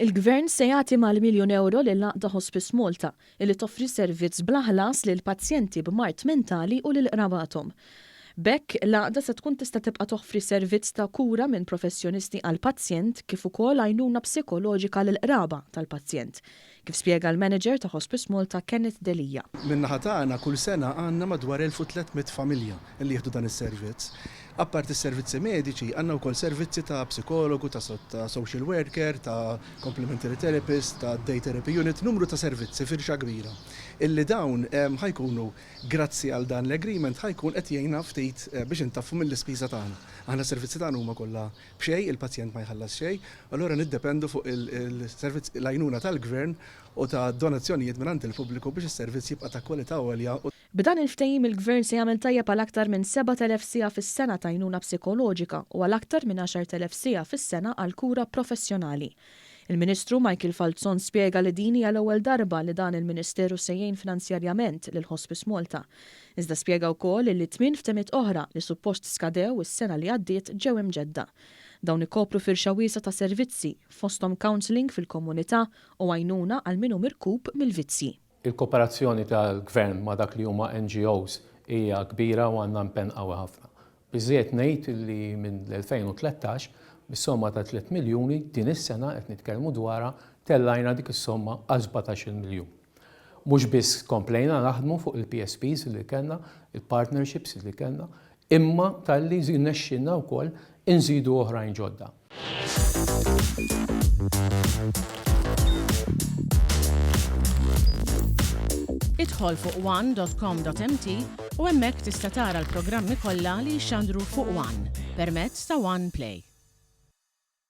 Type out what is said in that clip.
Il-Gvern se jagħti mal-miljun ewro lill-għaqda Hospice Malta, li toffri servizz bla ħlas lil pazjenti b'mard mentali u lil qrabathom. B'hekk, l-għaqda se tkun tista' tibqa' toffri servizz ta' kura minn professjonisti għall-pazjent kif ukoll għajnuna psikoloġika lill-qraba tal-pazjent, kif spjega l-manager ta' Hospice Malta Kenneth Delia. Min-naħa tagħna kull sena għandna madwar 1,300 familja li jieħdu dan is-servizz. Apparti s-servizzi mediċi, għandna wkoll servizzi ta' psikologu, ta' social worker, ta' complementary therapist, ta' day therapy unit, numru ta' servizzi, firxa kbira, illi dawn ħa jkunu, grazzi għal dan l-agreement, ħa jkun qed jgħinna ftit biex intaffu mill-ispiża tagħna. Aħna s-servizzi tagħna huma kollha b'xejn, il-pazjent ma jħallas xejn, allura niddependu fuq il-servizz, l-għajnuna tal-Gvern u ta' donazzjonijiet mingħand il-pubbliku biex is-servizz jibqa' ta' kwalità għolja u B'dan il-ftehim il-Gvern se jagħmel tajjeb għal aktar minn 7,000 siegħa fis-sena ta' għajnuna psikoloġika u għal aktar minn 10,000 siegħa fis-sena għal kura professjonali. Il-Ministru Michael Falzon spjega li din hija l-ewwel darba li dan il-Ministeru se jgħin finanzjarjament lil Hospice Malta. Iżda spjega wkoll illi tmien ftehimiet oħra li suppost skadew is-sena li għaddiet ġew imġedda. Dawn ikopru firxa wiesgħa ta' servizzi, fosthom counselling fil-komunità u għajnuna għal min hu mirkub mill-vizzji. Il-kooperazzjoni tal-Gvern ma' dak li huma NGOs hija kbira u għandna impenn qawwi ħafna. Biżżejjed ngħid li minn l-2013 bis-somma ta' 3 miljuni din is-sena qed nitkellmu dwarha tellajna dik is-somma għal 17-il miljun. Mhux biss komplejna naħdmu fuq il-PSPs li kellna, il-partnerships li kellna, imma talli rnexxielna wkoll inżidu oħrajn ġodda. Idħol fuq one.com.mt u hemmhekk tista' tara l-programmi kollha li jixxandru fuq One permezz ta' One Play.